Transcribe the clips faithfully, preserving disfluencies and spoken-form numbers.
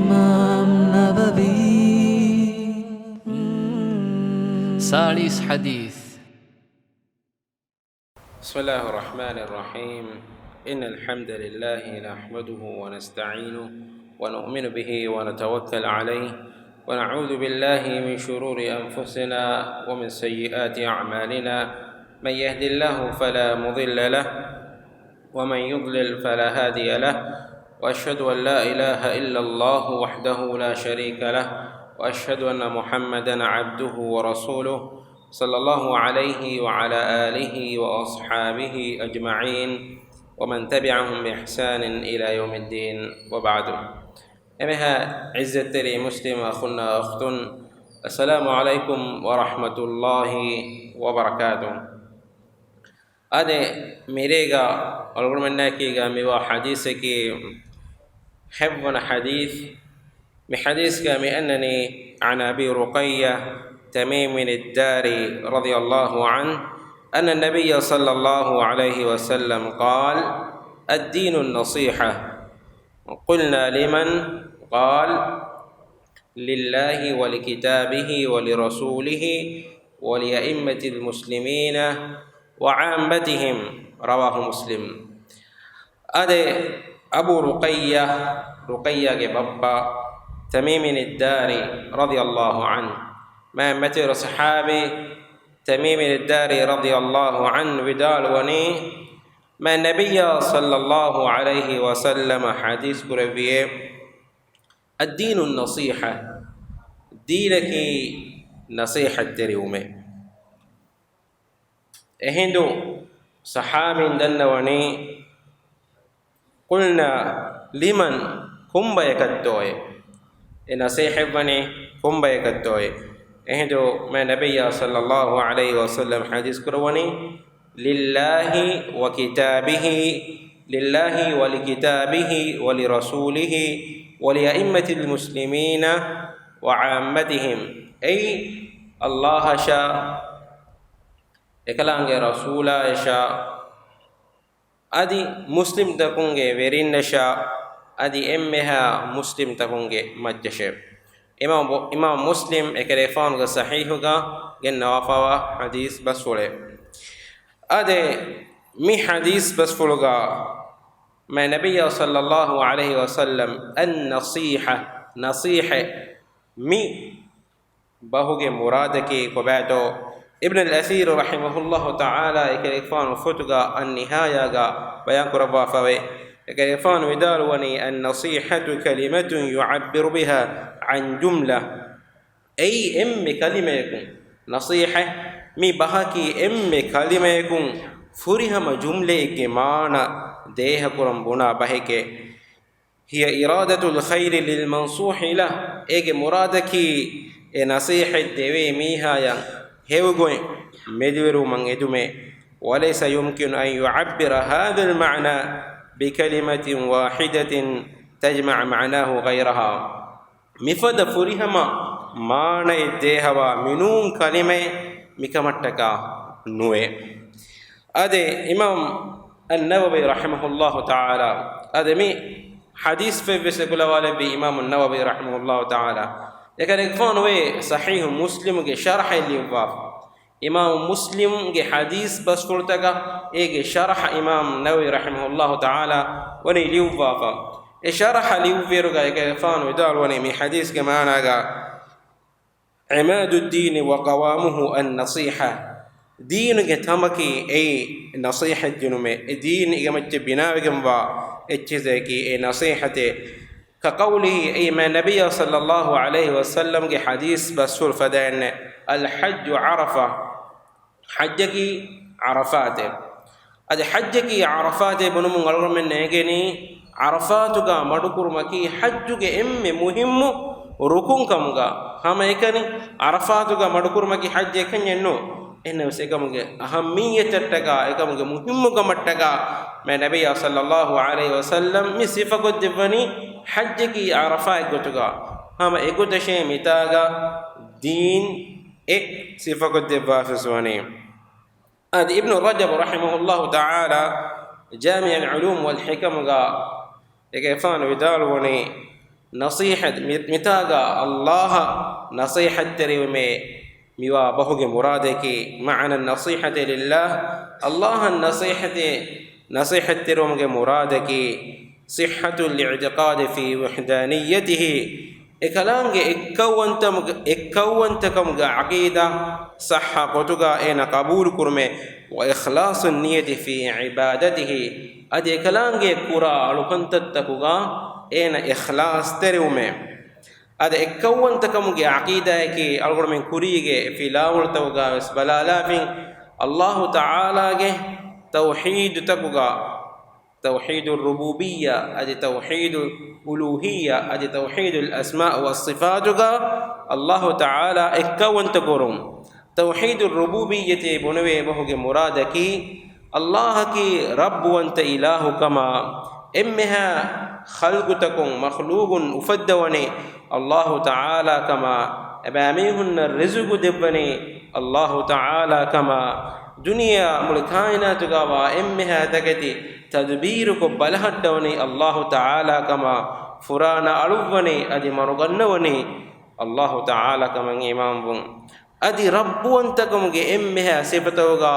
އިމާމް ނަވަވީ. ސާޅީސް ޙަދީޘް. بسم الله الرحمن الرحيم. إن الحمد لله نحمده ونستعينه ونؤمن به ونتوكل عليه ونعوذ بالله من شرور أنفسنا ومن سيئات أعمالنا. من يهد الله فلا مضل له ومن يضلل فلا هادي له، وأشهد أن لا إله إلا الله وحده لا شريك له، وأشهد أن محمدا عبده ورسوله، صلى الله عليه وعلى آله وأصحابه أجمعين، ومن تبعهم بإحسان إلى يوم الدين، وبعد. އެންމެހާ ޢިއްޒަތްތެރި މުސްލިމް އަޚުންނާ އުޚްތުން، السلام عليكم ورحمة الله وبركاته. އާދެ، މިރޭގަ އަޅުގަނޑުމެންނާއެކީގަ މިވާ ޙަދީޘަކީ ހެއްވަނަ ޙަދީޘް. މި ޙަދީޘްގަ މި އަންނަނީ، عن أبي رقية تميم الداري رضي الله عنه أن النبي صلى الله عليه وسلم قال: الدين النصيحة. قلنا: لمن؟ قال: لله ولكتابه ولرسوله ولأئمة المسلمين وعامتهم. رواه مسلم. އާދެ، އަބޫ ރުޤައްޔާ، ރުޤައްޔާގެ ބައްޕަ، ތަމީމިން އައްދާރީ ރަޟިޔަﷲ ޢަންހު، މާތް މަތިވެރި ޞަޙާބީ ތަމީމިން އައްދާރީ ރަޟިޔަﷲ ޢަންހު ވިދާޅުވަނީ، މާތް ނަބިއްޔާ ޞައްލަﷲ ޢަލައިހި ވަސައްލަމަ ޙަދީޘް ކުރެއްވިއޭ، الدين النصيحة، ދީނަކީ ނަޞޭޙަތްތެރިވުމޭ. އެހިނދު ޞަޙާބީން ދަންނަވަނީ، قلنا لمن، ކޮންބަޔަކަށްތޯއޭ؟ އެ ނަޞޭޙަތްވަނީ ކޮންބަޔަކަށްތޯއޭ؟ އެހިނދު މާތް ނަބިއްޔާ ޞައްލަﷲ ޢަލައިހި ވަސައްލަމަ ޙަދީޘް ކުރައްވަނީ، لله وكتابه، لله ولكتابه ولرسوله ولأئمة المسلمين وعامتهم. އެއީ، ﷲ އަށާ، އެކަލާނގެ ރަސޫލާ އަށާ، އަދި މުސްލިމްތަކުންގެ ވެރިންނަށާ، އަދި އެންމެހާ މުސްލިމްތަކުންގެ މައްޗަށޭ. އިމާމް، އިމާމް މުސްލިމް އެކަލޭގެފާނުގެ ޞަޙީޙުގަ ގެންނަވާފައިވާ ޙަދީޘް ބަސްފުޅެއް. އާދެ، މި ޙަދީޘް ބަސްފުޅުގަ މާތް ނަބިއްޔާ ޞައްލަﷲ ޢަލައިހި ވަސައްލަމަ، النصيحة، ނަޞީޙަތް، މި ބަހުގެ މުރާދަކީ ކޮބާތޯ؟ އިބްނުލް އަޘީރު ރަޙިމަހުﷲ ތަޢާލާ އެކަލޭގެފާނު ފޮތުގަ އައްނިހާޔާގަ ބަޔާންކުރައްވާފައިވޭ. އެކަލޭގެފާނު ވިދާޅުވަނީ، النصيحة كلمة يعبر بها عن جملة. އެއީ އެންމެ ކަލިމަޔަކުން، ނަޞީޙަތް މި ބަހަކީ އެންމެ ކަލިމަޔަކުން ފުރިހަމަ ޖުމްލައެއްގެ މާނަ ދޭހަކުރަން ބުނާ ބަހެކޭ. هي إرادة الخير للمنصوح له، އޭގެ މުރާދަކީ އެ ނަޞީޙަތް ދެވޭ މީހާޔަށް ހެޔޮގޮތް މެދުވެރިވުމަށް އެދުމޭ. وليس يمكن أن يعبر هذا المعنى بكلمة واحدة تجمع معناه غيرها. މިފަދަ ފުރިހަމަ މާނައެއް ދޭހަވާ މިނޫން ކަލިމައެއް މިކަމަށްޓަކާ ނުވޭ. އާދެ، އިމާމް އައްނަވަވީ ރަޙިމަހުﷲ ތަޢާލާ، އާދެ، މި ޙަދީޘްފަތްވެސް އެކުލަވާލެއްވީ އިމާމު ނަވަވީ ރަޙިމަހުﷲ ތަޢާލާ. އެކަލޭގެފާނު އޮތް ޞަޙީޙު މުސްލިމުގެ ޝަރަޙެއް ލިޔުއްވާފަ. އިމާމު މުސްލިމްގެ ޙަދީޘް ބަސްފުޅުތަކަށް އޭގެ ޝަރަޙަ އިމާމު ނަވަވީ ރަޙިމަހުﷲ ތަޢާލާ ވަނީ ލިޔުއްވާފަ. އެ ޝަރަޙަ ލިޔުއްވިއިރުގަ އެކަލޭގެފާނު ވިދާޅުވަނީ މި ޙަދީޘްގެ މާނާގަ، عماد الدين وقوامه النصيحة. ދީނުގެ ތަނބަކީ އެއީ ނަޞީޙަތް ދިނުމޭ. އެ ދީން އިގެމައްޗަށް ބިނާވެގެންވާ އެއްޗިތަކީ އެ ނަޞީޙަތޭ. كقوله، އެއީ މާތް ނަބިއްޔާ ޞައްލަﷲ ޢަލައިހި ވަސައްލަމްގެ ޙަދީޘް ބަސްފުޅު ފަދައިންނޭ، الحج عرفة. ޙައްޖަކީ ޢަރަފާތޭ. އަދި ޙައްޖަކީ ޢަރަފާތޭ ބުނުމުން އަޅުގަނޑުމެން އެނގެނީ، ޢަރަފާތުގަ މަޑުކުރުމަކީ ޙައްޖުގެ އެންމެ މުހިއްމު ރުކުން ކަމުގަ ހަމައެކަނި، ޢަރަފާތުގަ މަޑުކުރުމަކީ ޙައްޖެއް އެކަންޏެއް ނޫން. އެހެންނަމަވެސް އެކަމުގެ އަހައްމިއްޔަތަށްޓަކާ، އެކަމުގެ މުހިއްމުކަމަށްޓަކާ މާތް ނަބިއްޔާ ޞައްލަﷲ ޢަލައިހި ވަސައްލަމް މި ސިފަކޮށްދެއްވަނީ ޙައްޖަކީ ޢަރަފާތް ގޮތުގަ. ހަމަ އެގޮތަށޭ މިތާގަ ދީން އެ ސިފަކޮށްދެއްވާފަސްވަނީ. އަދި އިބްނު ރަޖަބު ރަޙިމަހުﷲ ތަޢާލާ ޖާމިޢުލް ޢުލޫމް ވަލް ޙިކަމުގަ އެކަލޭގެފާނު ވިދާޅުވަނީ، ނަޞީޙަތް، މި-، މިތާގަ ﷲ އަށް ނަޞީޙަތްތެރިވުމޭ މިވާ ބަހުގެ މުރާދަކީ، معنى النصيحة لله، ﷲ އަށް ނަޞީޙަތެއް، ނަޞީޙަތްތެރިވުމުގެ މުރާދަކީ، صحة الاعتقاد في وحدانيته، އެކަލާނގެ އެއްކައުވަންތަމުގެ، އެއްކައުވަންތަކަމުގެ ޢަޤީދާ ޞައްޙަ ގޮތުގަ އޭނަ ޤަބޫލުކުރުމޭ، وإخلاص النية في عبادته، އަދި އެކަލާނގެ ކުރާ އަޅުކަންތައްތަކުގަ އޭނަ އިޚްލާޞްތެރިވުމޭ. އަދި އެއްކައުވަންތަކަމުގެ ޢަޤީދާއަކީ އަޅުގަނޑުމެން ކުރީގެ ފިލާވަޅުތަކުގަ ވެސް ބަލާލާފިން، ﷲ ތަޢާލާގެ ތައުޙީދުތަކުގަ، ތައުޙީދު ރުބޫބިއްޔާ، އަދި ތައުޙީދު އުލޫހިއްޔާ، އަދި ތައުޙީދުލް އަސްމާ ވައްޞިފާތުގަ ﷲ ތަޢާލާ އެއްކައުވަންތަކުރުން. ތައުޙީދު ރުބޫބިއްޔަތޭ ބުނެވޭ ބަހުގެ މުރާދަކީ، ﷲ އަކީ ރައްބުވަންތަ އިލާހުކަމާ، އެންމެހާ ޚަލްޤުތަކުން، މަޚްލޫޤުން އުފައްދަވަނީ ﷲ ތަޢާލާ ކަމާ، އެބައިމީހުންނަށް ރިޒުގު ދެއްވަނީ ﷲ ތަޢާލާ ކަމާ، ދުނިޔެއާ މުޅި ކާއިނާތުގަވާ އެންމެހާ ތަކެތި ތަދުބީރުކޮށް ބަލަހައްޓަވަނީ ﷲ ތަޢާލާ ކަމާ، ފުރާނަ އަޅުއްވަނީ އަދި މަރުގަންނަވަނީ ﷲ ތަޢާލާ ކަމަށް އީމާންވުން. އަދި ރައްބުވަންތަކަމުގެ އެންމެހާ ސިފަތަކުގަ،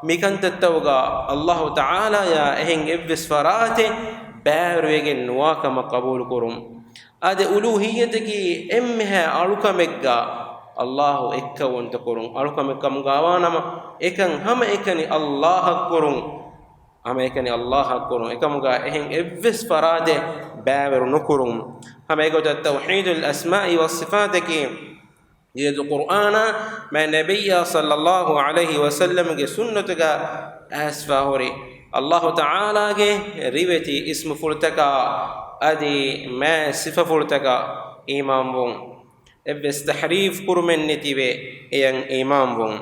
މިކަންތައްތަކުގަ ﷲ ތަޢާލާޔާ އެހެން އެއްވެސް ފަރާތެއް ބައިވެރިވެގެން ނުވާ ކަމަށް ޤަބޫލުކުރުން. އަދި އުލޫހިއްޔަތަކީ އެންމެހާ އަޅުކަމެއްގަ ﷲ އެއްކައުވަންތަކުރުން. އަޅުކަމެއް ކަމުގައިވާނަމަ، އެކަން ހަމައެކަނި ﷲ އަށް ކުރުން. ހަމައެކަނި ﷲ އަށް ކުރުން. އެކަމުގަ އެހެން އެއްވެސް ފަރާތެއް ބައިވެރި ނުކުރުން. ހަމަ އެގޮތަށް ތައުޙީދުލް އަސްމާއި ވައްޞިފާތަކީ، އިރަދު ޤުރްއާނާ މާތް ނަބިއްޔާ ޞައްލައްލާހު ޢަލައިހި ވަސައްލަމްގެ ސުންނަތުގަ އައިސްފާ ހުރި ﷲ ތަޢާލާގެ ރިވެތި އިސްމުފުޅުތަކާ އަދި މާތް ސިފަފުޅުތަކަށް އީމާންވުން. އެއްވެސް ތަޙްރީފް ކުރުމެއް ނެތިވެ އެޔަށް އީމާންވުން.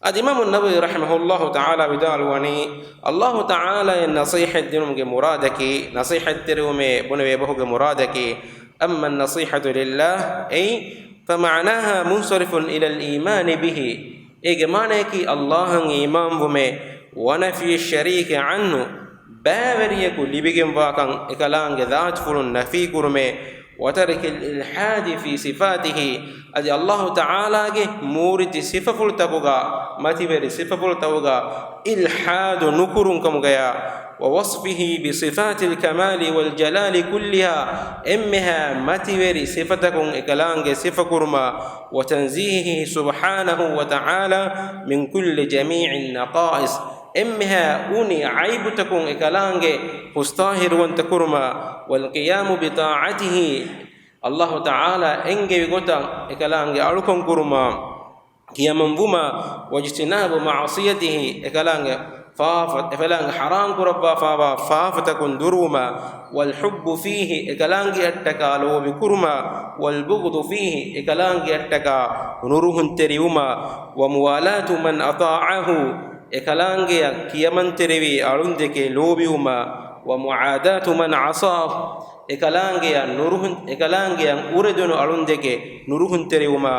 އަދި އިމާމު ނަވަވީ ރަޙިމަހުﷲ ތަޢާލާ ވިދާޅުވަނީ، ﷲ ތަޢާލާއަށް ނަޞީޙަތް ދިނުމުގެ މުރާދަކީ، ނަޞީޙަތްތެރިވުމޭ ބުނެވޭ ބަހުގެ މުރާދަކީ، أما النصيحة لله، أي فمعناها منصرف إلى الإيمان به، އޭގެ މާނަޔަކީ ﷲ އަށް އީމާންވުމޭ، ونفي الشريك عنه، ބައިވެރިޔަކު ލިބިގެންވާކަން އެކަލާނގެ ޒާތުފުޅުން ނަފީކުރުމޭ، وترك الإلحاد في صفاته، އަދި ﷲ ތަޢާލާގެ މޫރިތި ސިފަފުޅުތަކުގަ، މަތިވެރި ސިފަފުޅުތަކުގަ އިލްޙާދު ނުކުރުން ކަމުގަޔާ، ووصفه بصفات الكمال والجلال كلها، އެންމެހާ މަތިވެރި ސިފަތަކުން އެކަލާނގެ ސިފަކުރުމާ، وتنزيهه سبحانه وتعالى من كل جميع النقائص، އެންމެހާ އުނި ޢައިބުތަކުން އެކަލާނގެ ހުސްޠާހިރުވަންތަކުރުމާ، والقيام بطاعته، ﷲ ތަޢާލާ އެންގެވި ގޮތަށް އެކަލާނގެ އަޅުކަން ކުރުމާ، ކިޔަމަންވުމާ، واجتناب معصيته، އެކަލާނގެ ފާފަ، އެކަލާނގެ ޙަރާމް ކުރައްވާފާވާ ފާފަތަކުން ދުރުވުމާ، والحب فيه، އެކަލާނގެއަށްޓަކާ ލޯބިކުރުމާ، والبغض فيه، އެކަލާނގެއަށްޓަކާ ނުރުހުންތެރިވުމާ، وموالاة من أطاعه، އެކަލާނގެއަށް ކިޔަމަންތެރިވި އަޅުންދެކެ ލޯބިވުމާ، ومعاداة من عصاه، އެކަލާނގެއަށް ނުރުހުން، އެކަލާނގެއަށް އުރެދުނު އަޅުންދެކެ ނުރުހުންތެރިވުމާ،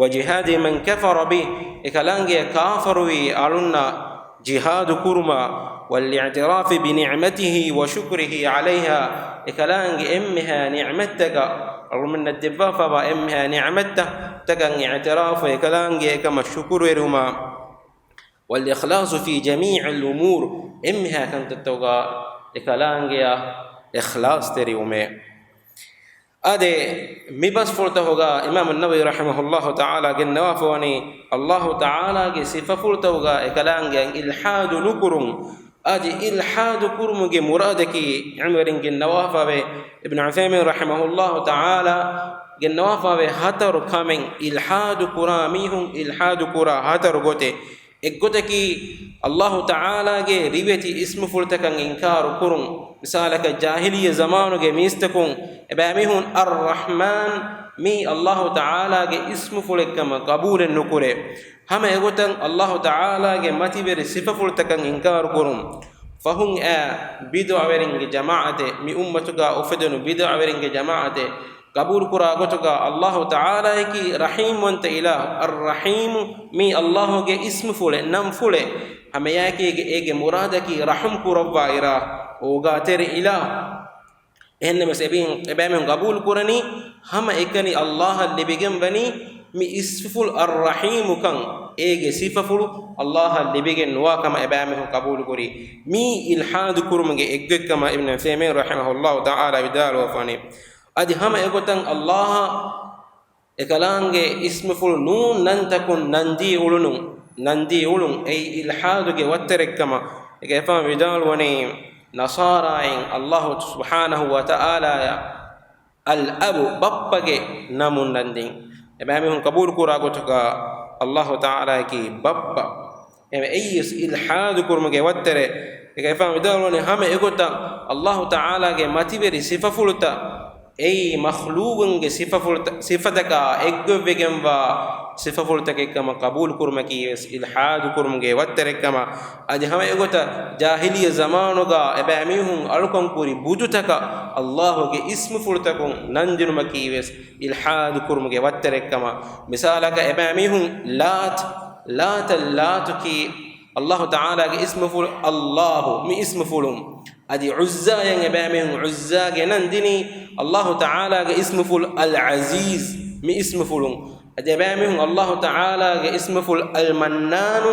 وجهاد من كفر به، އެކަލާނގެއަށް ކާފަރުވި އަޅުންނަށް ޖިހާދު ކުރުމާ، والاعتراف بنعمته والشكر عليها، އެކަލާނގެ އެންމެހާ ނިޢުމަތްތަކަށް، އަޅުމެންނަށް ދެއްވާފާވާ އެންމެހާ ނިޢުމަތްތައް، ތަކަށް އިޢުތިރާފު، އެކަލާނގެ އެކަމަށް ޝުކުރުވެރިވުމާ، والإخلاص في جميع الأمور، އެންމެހާ ކަންތައްތަކުގަ އެކަލާނގެއަށް އިޚްލާޞްތެރިވުމޭ. އާދެ، މި ބަސްފުޅުތަކުގަ އިމާމު ނަވަވީ ރަޙިމަހުﷲ ތަޢާލާ ގެންނަވާފަވަނީ، ﷲ ތަޢާލާގެ ސިފަފުޅުތަކުގަ އެކަލާނގެއަށް އިލްޙާދު ނުކުރުން. އަދި އިލްޙާދު ކުރުމުގެ މުރާދަކީ، ޢިލްމުވެރިން ގެންނަވާފަވޭ، އިބްނު ޢުޘައިމީން ރަޙިމަހުﷲ ތަޢާލާ ގެންނަވާފަވޭ ހަތަރު ކަމެއް، އިލްޙާދު ކުރާ މީހުން އިލްޙާދު ކުރާ ހަތަރު ގޮތެއް. އެއްގޮތަކީ، ﷲ ތަޢާލާގެ ރިވެތި އިސްމުފުޅުތަކަށް އިންކާރު ކުރުން. މިސާލަކަށް، ޖާހިލިއްޔަ ޒަމާނުގެ މީސްތަކުން އެބައިމީހުން އައްރަޙްމާން މީ ﷲ ތަޢާލާގެ އިސްމުފުޅެއްކަމަށް ޤަބޫލެއް ނުކުރޭ. ހަމަ އެގޮތަށް ﷲ ތަޢާލާގެ މަތިވެރި ސިފަފުޅުތަކަށް އިންކާރު ކުރުން. ފަހުން އައި ބިދުޢަވެރިންގެ ޖަމާޢަތެއް، މި އުއްމަތުގަ އުފެދުނު ބިދުޢަވެރިންގެ ޖަމާޢަތެއް، ޤަބޫލުކުރާ ގޮތުގަ ﷲ ތަޢާލާއަކީ ރަޙީމްވަންތަ އިލާހު، އައްރަޙީމު މީ ﷲ ގެ އިސްމުފުޅެއް، ނަންފުޅެއް. ހަމައެއާއެކީގަ އޭގެ މުރާދަކީ ރަޙުމް ކުރައްވާ އިރާ، އޯގާތެރި އިލާހު. އެހެންނަމަވެސް އެބައި-، އެބައިމީހުން ގަބޫލު ކުރަނީ ހަމަ އެކަނި އައްލާހަށް ލިބިގެން ވަނީ މި އިސްމުފުޅު އައްރަޙީމުކަން، އޭގެ ސިފަފުޅު އައްލާހަށް ލިބިގެން ނުވާ ކަމަށް އެބައިމީހުން ގަބޫލު ކުރީ. މީ އިލްޙާދު ކުރުމުގެ އެއްގޮތްކަމަށް އިބްނު ޢުޘައިމީން ރަޙިމަހުﷲ ތަޢާލާ ވިދާޅުވެފާނެ. އަދި ހަމަ އެގޮތަށް އައްލާހަށް އެކަލާނގެ އިސްމުފުޅު ނޫން ނަންތަކުން ނަންދީ އުޅުނު، ނަންދީ އުޅުން އެއީ އިލްޙާދުގެ ވައްތަރެއްކަމަށް އެކަލޭގެފާނު ވިދާޅުވަނީ، ނަޞާރާއިން އައްލާހު ސުބްޙާނަހު ވަ ތަޢާލާއަށް އަލް އަބު، ބައްޕަގެ ނަމުން ނަންދިން. އެބައިމީހުން ޤަބޫލު ކުރާ ގޮތުގަ އައްލާހު ތަޢާލާއަކީ ބައްޕަ. އެ އެއީސް އިލްޙާދު ކުރުމުގެ ވައްތަރެއް. އެކަލޭގެފާނު ވިދާޅުވަނީ ހަމަ އެގޮތަށް އައްލާހު ތަޢާލާގެ މަތިވެރި ސިފަފުޅުތައް އެއީ މަޚްލޫގުންގެ ސިފަފުޅުތައް، ސިފަތަކާ އެއްގޮތްވެގެންވާ ސިފަފުޅުތަކެއްކަމަށް ޤަބޫލު ކުރުމަކީ ވެސް އިލްޙާދު ކުރުމުގެ ވައްތަރެއްކަމަށް. އަދި ހަމަ އެގޮތަށް ޖާހިލިއްޔަ ޒަމާނުގަ އެބައިމީހުން އަޅުކަން ކުރި ބުދުތަކަށް އައްލާހުގެ އިސްމުފުޅުތަކުން ނަންދިނުމަކީ ވެސް އިލްޙާދު ކުރުމުގެ ވައްތަރެއްކަމަށް. މިސާލަކަށް އެބައިމީހުން ލާތް، ލާތަ ލާތު ކީ އައްލާހު ތަޢާލާގެ އިސްމުފުޅު އައްލާހު މި އިސްމުފުޅުން. އަދި ޢުއްޒާއަށް އެބައިމީހުން ޢުއްޒާގެ ނަން ދިނީ އައްލާހު ތަޢާލާގެ އިސްމުފުޅު އަލް ޢަޒީޒް މި އިސްމުފުޅުން. އަދި އެބައިމީހުން އައްލާހު ތަޢާލާގެ އިސްމުފުޅު އަލް މަންނާނު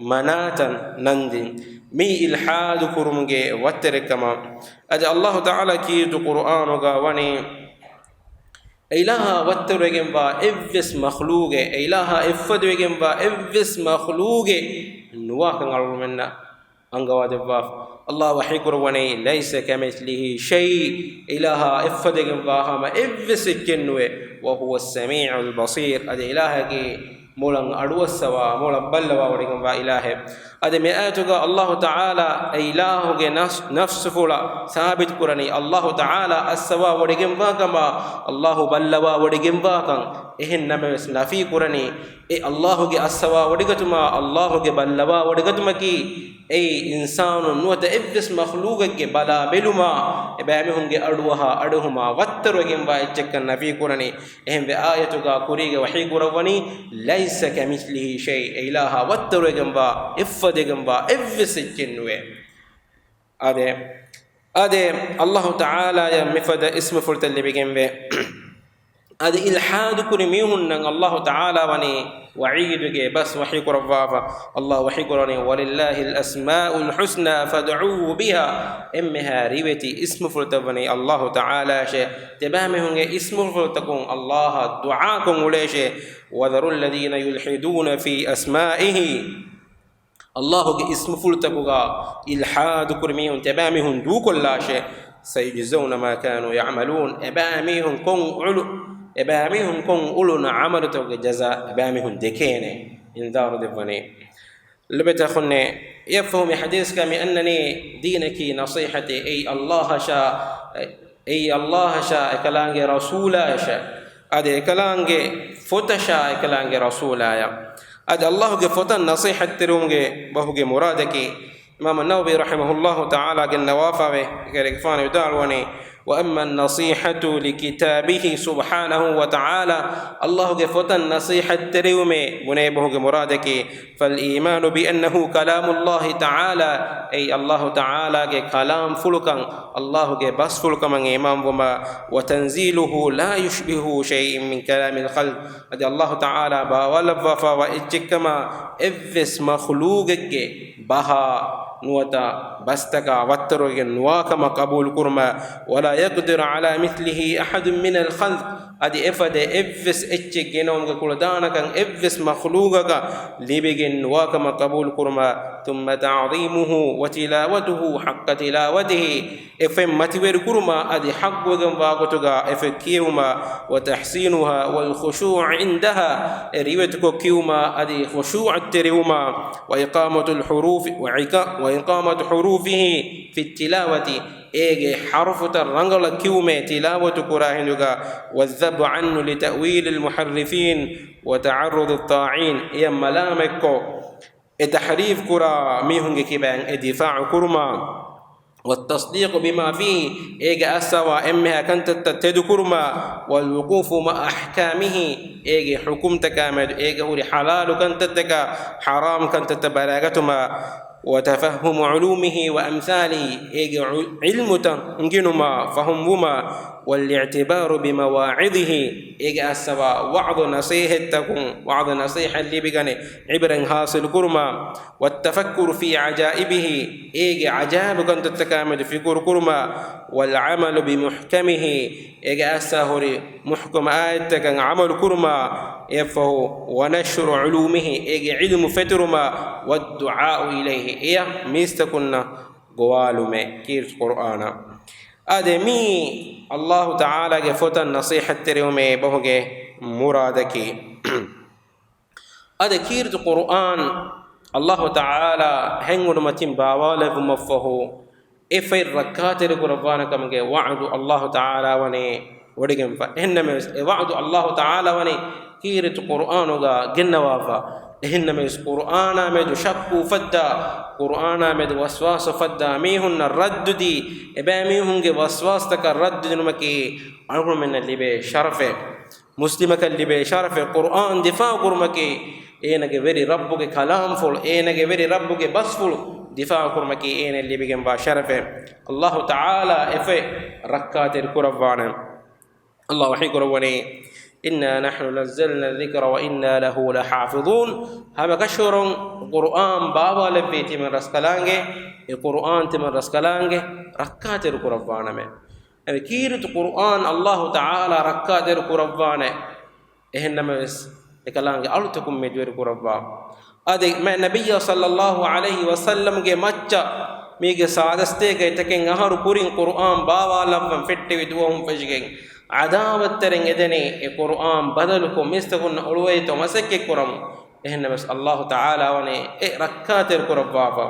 މަނާތަން ނަން ދިން. މީ އިލްޙާދު ކުރުމުގެ ވައްތަރެއްކަމަށް. އަދި އައްލާހު ތަޢާލާ ކީރިތި ޤުރުއާނުގަ ވަނީ، އެ އިލާހާ ވައްތަރުވެގެންވާ އެއްވެސް މަޚްލޫގެއް، އެ އިލާހާ އެއްފަދަވެގެންވާ އެއްވެސް މަޚްލޫގެއް ނުވާކަން އަޅުގަނޑުމެންނަށް އަންގަވާދެއްވާފަ. އައްލާހު ވަޙީކުރައްވަނީ، "ليس كمثله شيء." އެ އިލާހާ އެއްފަދައިގެންވާ ހަމަ އެއްވެސް އެއްޗެއް ނުވޭ. "وهو السميع البصير." އަދި އިލާހަކީ މޮޅަށް އަޑުއައްސަވާ، މޮޅަށް ބައްލަވާވޮޑިގެންވާ އިލާހެއް. އަދި މި އާޔަތުގަ އައްލާހު ތަޢާލާ އެ އިލާހުގެ ނަފްސް، ނަފްސުފުޅަށް ސާބިތުކުރަނީ އައްލާހު ތަޢާލާ އައްސަވާވޮޑިގެންވާ ކަމަށް، އައްލާހު ބައްލަވާވޮޑިގެންވާކަން. އެހެން ނަމަވެސް ނަފީ ކުރަނީ އެ އައްލާހުގެ އައްސަވާވޮޑިގަތުމާ، އައްލާހުގެ ބައްލަވާވޮޑިގަތުމަކީ، އެއީ އިންސާނުން ނުވަތަ އެއްވެސް މަޚްލޫގެއްގެ ބަލާ ބެލުމާ، އެބައިމީހުންގެ އަޑުއަހާ އަޑުއެހުމާ ވައްތަރުވެގެންވާ އެއްޗެއްކަން ނަފީ ކުރަނީ. އެހެންވެ، އާޔަތުގަ ކުރީގެ ވަޙީ ކުރައްވަނީ، "ليس كمثله شيء." އެ އިލާހާ ވައްތަރުވެގެންވާ، އެއްފަދައިގެންވާ އެއްވެސް އެއްޗެއް ނުވޭ. އާދެ، އާދެ، އައްލާހު ތަޢާލާއަށް މިފަދަ އިސްމުފުޅުތައް ލިބިގެންވޭ. އަދި އިލްޙާދު ކުރި މީހުންނަށް އައްލާހު ތަޢާލާ ވަނީ ވަޢީދުގެ ބަސް ވަޙީ ކުރައްވާފަ. އައްލާހު ވަޙީ ކުރަނީ، "ولله الأسماء الحسنى فادعوه بها." އެންމެހާ ރިވެތި އިސްމުފުޅުތައް ވަނީ އައްލާހު ތަޢާލާއަށޭ. ތިބާމީހުންގެ އިސްމުފުޅުތަކުން އައްލާހަށް ދުޢާކޮށް އުޅޭށޭ. "وذروا الذين يلحدون في أسمائه." އައްލާހުގެ އިސްމުފުޅުތަކުގަ އިލްޙާދު ކުރި މީހުން ތިބާމީހުން ދޫކޮށްލާށޭ. "سيجزون ما كانوا يعملون." އެބައިމީހުން ކޮށް އުޅު، އެބައިމީހުން ކޮށް އުޅުނު ޢަމަލުތަކުގެ ޖަޒާ އެބައިމީހުން ދެކޭނެ. އިންޒާރު ދެއްވަނީ. ލޮބުވެތި އަޚުންނޭ، އެއަށްފަހު މި ޙަދީޘްގަ މި އަންނަނީ ދީނަކީ ނަޞީޙަތެއް. އެއީ އައްލާހަށާ، އެއީ އައްލާހަށާ، އެކަލާނގެ ރަސޫލާއަށާ، އަދި އެކަލާނގެ ފޮތަށާ، އެކަލާނގެ ރަސޫލާއަށް. އަދި އައްލާހުގެ ފޮތަށް ނަޞީޙަތް ތެރެވުމުގެ ބަހުގެ މުރާދަކީ، އިމާމު ނަވަވީ ރަޙިމަހުﷲ ތަޢާލާ ގެންނަވާފައިވޭ، އެކަލޭގެފާނު ވިދާޅުވަނީ، "وأما النصيحة لكتابه سبحانه وتعالى." އައްލާހުގެ ފޮތަށް ނަޞީޙަތް ތެރެވުމޭ ބުނޭ ބަހުގެ މުރާދަކީ، "فالإيمان بأنه كلام الله تعالى." އެއީ އައްލާހު ތަޢާލާގެ ކަލާމްފުޅުކަން، އައްލާހުގެ ބަސްފުޅުކަމަށް އީމާންވުމާ، "وتنزيله لا يشبه شيء من كلام الخلق." އަދި އައްލާހު ތަޢާލާ ބާވާލައްވާފައިވާ އެއްޗެއްކަމާ އެއްވެސް މަޚްލޫގެއްގެ ބަހާ ނުވަތަ ބަސްތަކާ ވައްތަރުވެގެން ނުވާކަމަށް ޤަބޫލުކުރުމަށް، "ولا يقدر على مثله أحد من الخلق." އަދި އެފަދަ އެއްވެސް އެއްޗެއް ގެނައުމުގެ ކުޅަދާނަކަން އެއްވެސް މަޚްލޫގަކަށް ލިބިގެން ނުވާކަމަށް ޤަބޫލުކުރުމަށް، "ثم تعظيمه وتلاوته حق تلاوته." އެފޮތް މަތިވެރިކުރުމާ އަދި ޙައްޤުވެގެންވާ ގޮތުގަ އެފޮތް ކިޔެވުމާ، "وتحسينها والخشوع عندها." އެ ރިވެތިކޮށް ކިޔުމާ އަދި ޚުޝޫޢަށް ތެރެވުމާ، "وإقامة الحروف، وإقا-، وإقامة حروفه في التلاوة." އޭގެ ޙަރުފުތައް ރަނގަޅަށް ކިޔުމޭ ތިލާވަތު ކުރާ ހިނދުގަ، "والذب عنه لتأويل المحرفين وتعرض الطاعنين." އެޔަށް މަލާމަތްކޮށް، އެ ތަޙްރީފް ކުރާ މީހުންގެ ކިބައިން އެ ދިފާޢު ކުރުމާ، "والتصديق بما فيه." އޭގެ އައްސަވާ އެންމެހާ ކަންތައްތައް ތެދުކުރުމާ، "والوقوف مع أحكامه." އޭގެ ޙުކުމްތަކާ މެދު އޭގެ ހުރި ޙަލާލު ކަންތައްތަކާ ޙަރާމް ކަންތައްތައް ބަލާގަތުމާ، وتفهم علومه وأمثاله، އޭގެ ޢިލްމުތައް އުނގެނުމާ، ފަހުމްވުމާ، والاعتبار بمواعظه، އޭގެ އައްސަވާ ވަޢުޡު ނަޞޭޙަތްތަކުން، ވަޢުޡު ނަޞޭޙަތް ލިބިގަނެ، ޢިބްރަތް ޙާޞިލު ކުރުމާ، والتفكر في عجائبه، އޭގެ ޢަޖާއިބު ކަންތައްތަކާމެދު ފިކުރު ކުރުމާ، والعمل بمحكمه، އޭގެ އައްސާ ހުރި މުޙްކަމް އާޔަތްތަކަށް ޢަމަލު ކުރުމާ، އެއަށްފަހު، ونشر علومه، އޭގެ ޢިލްމު ފެތުރުމާ، والدعاء إليه، އެޔަށް މީސްތަކުންނަށް ގޮވާލުމެއް، ކީރިތި ޤުރްއާނަށް. އާދެ، މީ ﷲ ތަޢާލާގެ ފޮތަށް ނަޞޭޙަތްތެރިވުމޭ ބަހުގެ މުރާދަކީ. އަދި ކީރިތި ޤުރުއާން ﷲ ތަޢާލާ ހެން އުޑުމަތިން ބާވާލެއްވުމަށްފަހު، އެ ފޮތް ރައްކާތެރިކުރައްވާނެ ކަމުގެ ވަޢުދު ﷲ ތަޢާލާ ވަނީ ވޮޑިގެންފަ. އެހެންނަމަވެސް، އެ ވަޢުދު ﷲ ތަޢާލާ ވަނީ ކީރިތި ޤުރުއާނުގަ ގެންނަވާފަ. އެހެންނަމަވެސް، ޤުރުއާނާ މެދު ޝައްކު އުފައްދާ، ޤުރުއާނާ މެދު ވަސްވާސް އުފައްދާ މީހުންނަށް ރައްދުދީ، އެބައިމީހުންގެ ވަސްވާސްތަކަށް ރައްދުދިނުމަކީ އަޅުގަނޑުމެންނަށް ލިބޭ ޝަރަފެއް. މުސްލިމަކަށް ލިބޭ ޝަރަފެއް، ޤުރުއާން ދިފާޢު ކުރުމަކީ، އޭނަގެ ވެރި ރައްބުގެ ކަލާމްފުޅު، އޭނަގެ ވެރި ރައްބުގެ ބަސްފުޅު ދިފާޢު ކުރުމަކީ އޭނައަށް ލިބިގެންވާ ޝަރަފެއް. ﷲ ތަޢާލާ އެ ފޮތް ރައްކާތެރި ކުރައްވާނެ. ﷲ ވަޙީ ކުރައްވަނީ، إنا نحن نزلنا الذكر وإنا له لحافظون. ހަމަކަށަވަރުން ޤުރުއާން ބާވާލެއްވީ ތިމަން ރަސްކަލާނގެ، އެ ޤުރުއާން ތިމަން ރަސްކަލާނގެ ރައްކާތެރި ކުރައްވާނަމޭ. އެ ކީރިތި ޤުރުއާން ﷲ ތަޢާލާ ރައްކާތެރި ކުރައްވާނެ. އެހެންނަމަވެސް، އެކަލާނގެ އަޅުތަކުން މެދުވެރި ކުރައްވާ. އަދި މާތް ނަބިއްޔާ ޞައްލައްލާހު ޢަލައިހި ވަސައްލަމްގެ މައްޗަށް މީގެ ސާދަސްތޭކަ އެތަކެއް އަހަރު ކުރިން ޤުރުއާން ބާވާލައްވަން ފެއްޓެވި ދުވަހުން ފެށިގެން ޢަދާވަތްތެރިން އެދެނީ އެ ޤުރުއާން ބަދަލުކޮށް މީސްތަކުންނަށް އޮޅުވައިތޯ މަސައްކަތް ކުރަމުން. އެހެންނަމަވެސް، ﷲ ތަޢާލާ ވަނީ އެ ރައްކާތެރި ކުރައްވާފަ.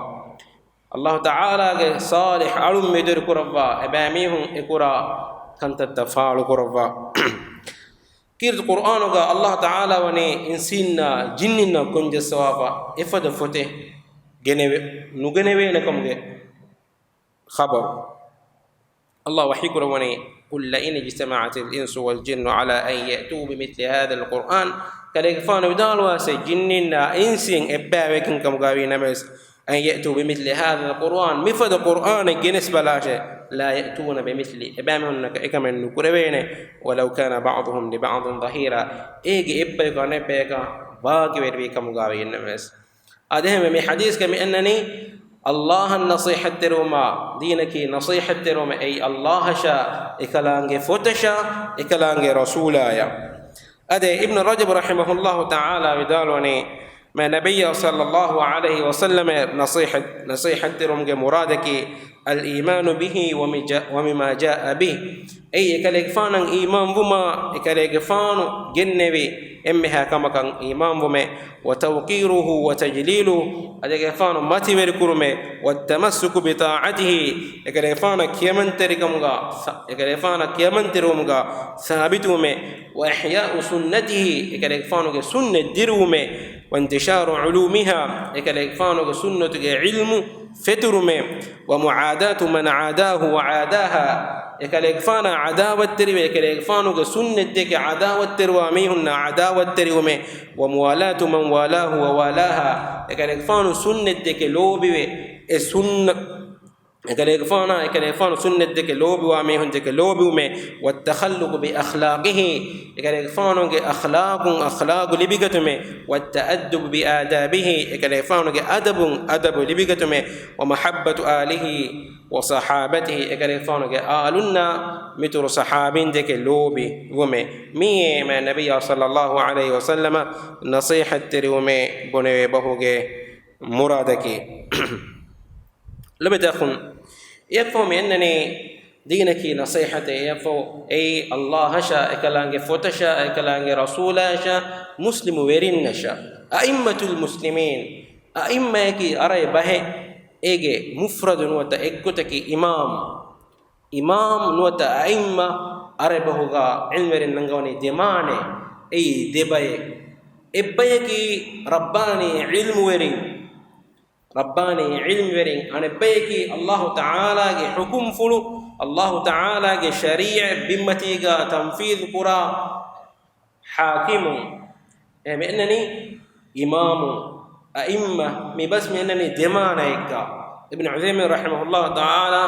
ﷲ ތަޢާލާގެ ޞާލިޙް އަޅުން މެދުވެރި ކުރައްވާ، އެބައިމީހުން އެކުރާ ކަންތައްތައް ފާޅު ކުރައްވާ. ކީރިތި ޤުރުއާނުގަ ﷲ ތަޢާލާ ވަނީ އިންސީންނާ ޖިންނިންނާ ކޮންޖައްސަވާފަ އެފަދަ ފޮތެއް ގެނެވެ-، ނުގެނެވޭނެ ކަމުގެ ޚަބަރު. ﷲ ވަޙީ ކުރައްވަނީ، قل لئن اجتمعت الإنس والجن على أن يأتوا بمثل هذا القرآن، ކަލޭގެފާނު ވިދާޅުވާށޭ، ޖިންނިންނާ އިންސީން އެއްބައިވެގެން ކަމުގައި ވީ ނަމަވެސް، أن يأتوا بمثل هذا القرآن، މިފަދަ ޤުރުއާނެއް ގެނެސް ބަލާށޭ، لا يأتون بمثله، އެބައިމީހުންނަކަށް އެކަމެއް ނުކުރެވޭނެ، ولو كان بعضهم لبعض ظهيرا، އޭގެ އެއްބަޔަކު އަނެއްބަޔަކާ ވާގިވެރިވީ ކަމުގައި ވީ ނަމަވެސް. އާދެ، އެހެންވެ، މި ޙަދީޘްގަ މި އަންނަނީ، ﷲ އަށް ނަޞޭޙަތްތެރިވުމާ، ދީނަކީ ނަޞޭޙަތްތެރިވުމެއް، އެއީ ﷲ އަށާ، އެކަލާނގެ ފޮތަށާ، އެކަލާނގެ ރަސޫލާޔަށް. އާދެ، އިބްނު ރަޖަބު ރަޙިމަހުﷲ ތަޢާލާ ވިދާޅުވަނީ، މާތް ނަބިއްޔާ ޞައްލައްލާހު ޢަލައިހި ވަސައްލަމަށް ނަޞޭޙަތް، ނަޞޭޙަތްތެރިވުމުގެ މުރާދަކީ، الإيمان به ومجا-، وبما جاء به، އެއީ އެކަލޭގެފާނަށް އީމާންވުމާ، އެކަލޭގެފާނު ގެންނެވި އެންމެހާ ކަމަކަށް އީމާންވުމެއް، وتوقيره وتجليله، އަދި އެކަލޭގެފާނު މަތިވެރިކުރުމެއް، والتمسك بطاعته، އެކަލޭގެފާނަށް ކިޔަމަންތެރިކަމުގަ، ސަ-، އެކަލޭގެފާނަށް ކިޔަމަންތެރިވުމުގަ ސާބިތުވުމެއް، وإحياء سنته، އެކަލޭގެފާނުގެ ސުންނަތް ދިރުވުމެއް، وانتشار علومها، އެކަލޭގެފާނުގެ ސުންނަތުގެ ޢިލްމު ފެތުރުމެއް، ومعاداة من عاداه وعاداها، އެކަލޭގެފާނާ ޢަދާވަތްތެރިވެ، އެކަލޭގެފާނުގެ ސުންނަތްދެކެ ޢަދާވަތްތެރިވާ މީހުންނާ ޢަދާވަތްތެރިވުމެއް، وموالاة من والاه ووالاها، އެކަލޭގެފާނު ސުންނަތްދެކެ ލޯބިވެ، އެ ސުންނަ-، އެކަލޭގެފާނާ، އެކަލޭގެފާނު ސުންނަތްދެކެ ލޯބިވާ މީހުންދެކެ ލޯބިވުމެއް، والتخلق بأخلاقه، އެކަލޭގެފާނުގެ އަޚްލާޤުން އަޚްލާޤު ލިބިގަތުމެއް، والتأدب بآدابه، އެކަލޭގެފާނުގެ އަދަބުން އަދަބު ލިބިގަތުމެއް، ومحبة آله وصحابته، އެކަލޭގެފާނުގެ އާލުންނާ މިތުރު ޞަޙާބީންދެކެ ލޯބިވުމެއް. މިއީ މާތް ނަބިއްޔާ ޞައްލައްލާހު ޢަލައިހި ވަސައްލަމަށް ނަޞޭޙަތްތެރިވުމޭ ބުނެވޭ ބަހުގެ މުރާދަކީ. ލޮބުވެތި އަޚުން، އެއަށްފަހު މި އަންނަނީ ދީނަކީ ނަޞޭޙަތެއް، އެއަށްފަހު އެއީ ﷲ އަށާ، އެކަލާނގެ ފޮތަށާ، އެކަލާނގެ ރަސޫލާއަށާ، މުސްލިމު ވެރިންނަށާ. أئمة المسلمين، އައިއްމަޔަކީ އަރައި ބަހެއް، އޭގެ މުފްރަދު ނުވަތަ އެއްގޮތަކީ އިމާމް. އިމާމް ނުވަތަ އައިއްމަ އަރަބި ބަހުގަ ޢިލްމުވެރިން ނަންގަވަނީ ދެ މާނައެއް. އެއީ ދެ ބައެއް. އެއްބަޔަކީ ރައްބާނީ ޢިލްމުވެރިން، ރައްބާނީ ޢިލްމުވެރިން. އަނެއްބަޔަކީ ﷲ ތަޢާލާގެ ޙުކުމްފުޅު، ﷲ ތަޢާލާގެ ޝަރީޢަތް ބިންމަތީގަ ތަންފީޛު ކުރާ ޙާކިމުން. އެހެން މި އަންނަނީ އިމާމުން. އައިމަ މި ބަސް މި އަންނަނީ ދެ މާނައެއްގަ. އިބްނު ޢުޘައިމީން ރަޙިމަހުﷲ ތަޢާލާ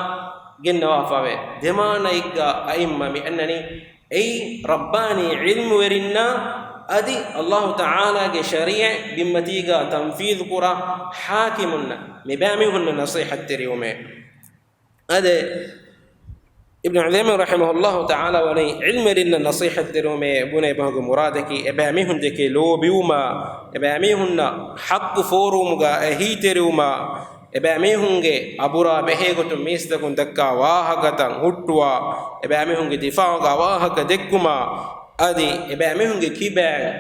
ގެންނަވާފަވޭ، ދެ މާނައެއްގަ އައިމަ މި އަންނަނީ އެއީ ރައްބާނީ ޢިލްމުވެރިންނާ އަދި ﷲ ތަޢާލާގެ ޝަރީޢަތް ބިންމަތީގަ ތަންފީޛު ކުރާ ޙާކިމުންނަށް، މިބައިމީހުންނަށް ނަޞޭޙަތްތެރިވުމޭ. އާދެ، އިބްނު ޢުޘައިމީން ރަޙިމަހުﷲ ތަޢާލާ ވަނީ ޢިލްމުވެރިންނަށް ނަޞޭޙަތްތެރިވުމޭ ބުނޭ ބަހުގެ މުރާދަކީ، އެބައިމީހުން ދެކެ ލޯބިވުމާ، އެބައިމީހުންނަށް ޙައްޤު ފޯރުވުމުގަ އެހީތެރިވުމާ، އެބައިމީހުންގެ އަބުރާ ބެހޭގޮތުން މީސްތަކުން ދައްކާ ވާހަކަތައް ހުއްޓުވާ، އެބައިމީހުންގެ ދިފާޢުގަ ވާހަކަ ދެއްކުމާ، އަދި އެބައިމީހުންގެ ކިބައިން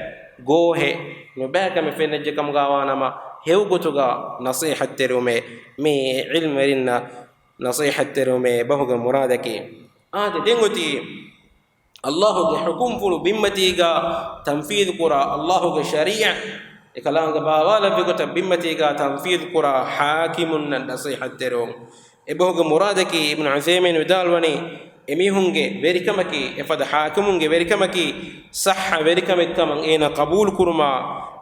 ގޯހެއް ނުބައިކަމެއް ފެންނައްޖެ ކަމުގަ ވާނަމަ، ހެޔޮގޮތުގަ ނަޞޭޙަތްތެރިވުމޭ މި ޢިލްމުވެރިންނަށް ނަޞޭޙަތްތެރިވުމޭ ބަހުގެ މުރާދަކީ. އާދެ، ދެން އޮތީ ﷲގެ ޙުކުމްފުޅު ބިންމަތީގަ ތަންފީޛު ކުރާ، ﷲގެ ޝަރީޢަތް އެކަލާނގެ ބާވާލެއްވި ގޮތަށް ބިންމަތީގަ ތަންފީޛު ކުރާ ޙާކިމުންނަށް ނަޞޭޙަތްތެރިވުން. އެބަހުގެ މުރާދަކީ، އިބްނު ޢުޘައިމީން ވިދާޅުވަނީ، އެމީހުންގެ ވެރިކަމަކީ، އެފަދަ ޙާކިމުންގެ ވެރިކަމަކީ ޞައްޙަ ވެރިކަމެއްކަމަށް އޭނާ ޤަބޫލުކުރުމާ،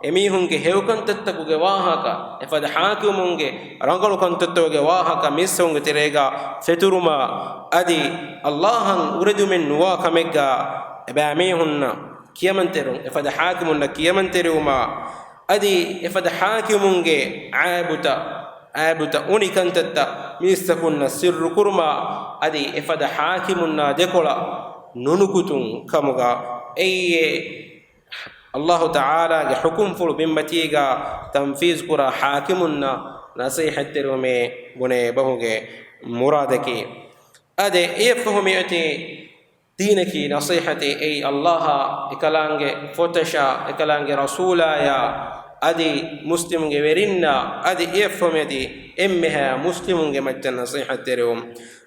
އެމީހުންގެ ހެޔޮކަންތައްތަކުގެ ވާހަކަ، އެފަދަ ޙާކިމުންގެ ރަނގަޅު ކަންތައްތަކުގެ ވާހަކަ މީސްތަކުންގެ ތެރޭގަ ފެތުރުމާ، އަދި ﷲ އަށް އުރެދުމެއް ނުވާ ކަމެއްގަ އެބައިމީހުންނަށް ކިޔަމަންތެރިވުން، އެފަދަ ޙާކިމުންނަށް ކިޔަމަންތެރިވުމާ، އަދި އެފަދަ ޙާކިމުންގެ ޢައިބުތައް، ޢައިބުތައް އުނި ކަންތައްތައް މީސްތަކުންނަށް ސިއްރު ކުރުމާ، އަދި އެފަދަ ޙާކިމުންނާ ދެކޮޅަށް ނުނުކުތުން ކަމުގަ، އެއީ ﷲ ތަޢާލާގެ ޙުކުމްފުޅު ބިންމަތީގަ ތަންފީޒު ކުރާ ޙާކިމުންނަށް ނަޞޭޙަތްތެރިވުމޭ ބުނޭ ބަހުގެ މުރާދަކީ. އާދެ، އެއަށްފަހު މިއޮތީ ދީނަކީ ނަޞޭޙަތޭ، އެއީ ﷲ އާ، އެކަލާނގެ ފޮތަށާ، އެކަލާނގެ ރަސޫލާޔާ، އަދި މުސްލިމުންގެ ވެރިންނާ، އަދި އެއަށްފަހު މިއޮތީ އެންމެހާ މުސްލިމުންގެ މައްޗަށް ނަޞޭޙަތްތެރިވުން.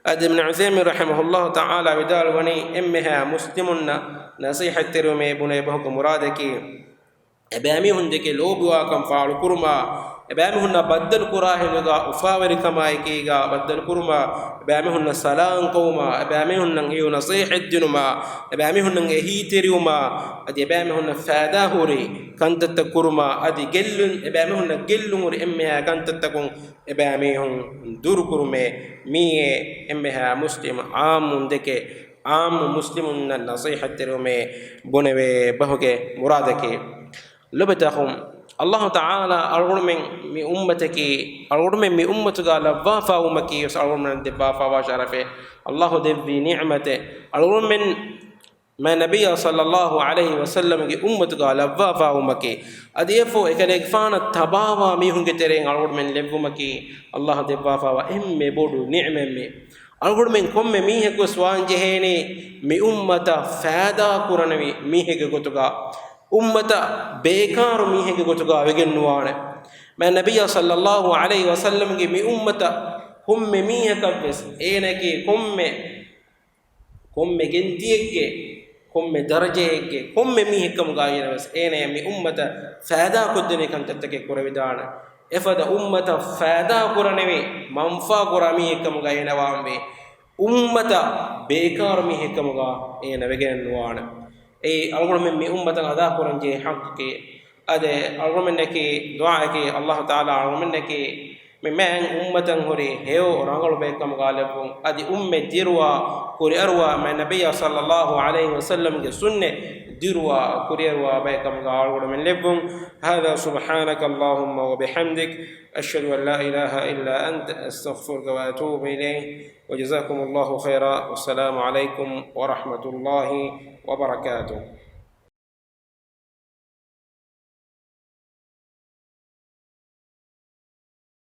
އަދި އިބްނު ޢުޘައިމީން ރަޙިމަހުﷲ ތަޢާލާ ވިދާޅުވަނީ، އެންމެހާ މުސްލިމުންނަށް ނަޞޭޙަތްތެރިވުމޭ ބުނޭ ބަހުގެ މުރާދަކީ، އެބައިމީހުން ދެކެ ލޯބިވާކަން ފާޅުކުރުމާ، އެބައިމީހުންނާ ބައްދަލު ކުރާހިނދުގަ އުފާވެރިކަމާއެކީގަ ބައްދަލުކުރުމާ، އެބައިމީހުންނަށް ސަލާން ކޮށްމާ، އެބައިމީހުންނަށް ހެޔޮ ނަޞޭޙަތް ދިނުމާ، އެބައިމީހުންނަށް އެހީތެރިވުމާ، އަދި އެބައިމީހުންނަށް ފައިދާ ހުރި ކަންތައްތައް ކުރުމާ، އަދި ގެއްލުން، އެބައިމީހުންނަށް ގެއްލުން ހުރި އެންމެހާ ކަންތައްތަކުން އެބައިމީހުން ދުރުކުރުމޭ. މިއީ އެންމެހާ މުސްލިމް ޢާއްމުން ދެކެ، ޢާއްމު މުސްލިމުންނަށް ނަޞޭޙަތްތެރިވުމޭ ބުނެވޭ ބަހުގެ މުރާދަކީ. ލޮބުވެތި އަޚުން، ﷲ ތަޢާލާ އަޅުގަނޑުމެން މި އުއްމަތަކީ، އަޅުގަނޑުމެން މި އުއްމަތުގަ ލައްވާފައިވުމަކީ ވެސް އަޅުގަނޑުމެން ދެއްވާފައިވާ ޝަރަފެއް، ﷲ ދެއްވި ނިޢުމަތެއް. އަޅުގަނޑުމެން މާތް ނަބިއްޔާ ޞައްލައްލާހު ޢަލައިހި ވަސައްލަމްގެ އުއްމަތުގަ ލައްވާފައިވުމަކީ، އަދި އެއަށްފަހު އެކަލޭގެފާނަށް ތަބާވާ މީހުންގެ ތެރެއިން އަޅުގަނޑުމެން ލެއްވުމަކީ، ﷲ ދެއްވާފައިވާ އެންމެ ބޮޑު ނިޢުމަތް މި. އަޅުގަނޑުމެން ކޮންމެ މީހަކުވެސް ވާންޖެހޭނީ މި އުއްމަތަށް ފައިދާ ކުރަނިވި މީހެއްގެ ގޮތުގަ، އުއްމަތަށް ބޭކާރު މީހެއްގެ ގޮތުގަ ވެގެން ނުވާނެ. މާތް ނަބިއްޔާ ޞައްލައްލާހު ޢަލައިހި ވަސައްލަމްގެ މި އުއްމަތަށް ކޮންމެ މީހަކަށްވެސް އޭނައަކީ ކޮންމެ، ކޮންމެ ގެންދިޔައެއްގެ، ކޮންމެ ދަރަޖައެއްގެ، ކޮންމެ މީހެއްކަމުގައި ވެސް އޭނަޔަށް މި އުއްމަތަށް ފައިދާކޮށްދޭނެ ކަންތައްތަކެއް ކުރެވިދާނެ. އެފަދަ އުއްމަތަށް ފައިދާ ކުރަނިވި، މަންފާ ކުރާ މީހެއްކަމުގައި އޭނަ ވާންވީ، އުއްމަތަށް ބޭކާރު މީހެއްކަމުގަ އޭނަ ވެގެނެއް ނުވާނެ. އެއީ އަޅުގަނޑުމެން މި އުއްމަތަށް އަދާކުރަންޖެހޭ ޙައްޤަކީ. އަދި އަޅުގަނޑުމެންނަކީ ދުޢާއަކީ، ﷲ ތަޢާލާ އަޅުގަނޑުމެންނަކީ މި މާތް އުއްމަތަށް ހުރި ހެޔޮ ރަނގަޅު ބައެއްކަމުގަ ލެއްވުން. އަދި އުއްމަތް ދިރުވާ ކުރިއަރުވާ، މާތް ނަބިއްޔާ ޞައްލައްލާހު ޢަލައިހި ވަސައްލަމްގެ ސުންނަތް ދިރުވާ ކުރިއަރުވާ ބައެއްކަމުގަ އަޅުގަނޑުމެން ލެއްވުން. هذا، سبحانك اللهم وبحمدك، أشهد أن لا إله إلا أنت، أستغفرك وأتوب إليك. وجزاكم الله خيرا، والسلام عليكم ورحمة الله وبركاته.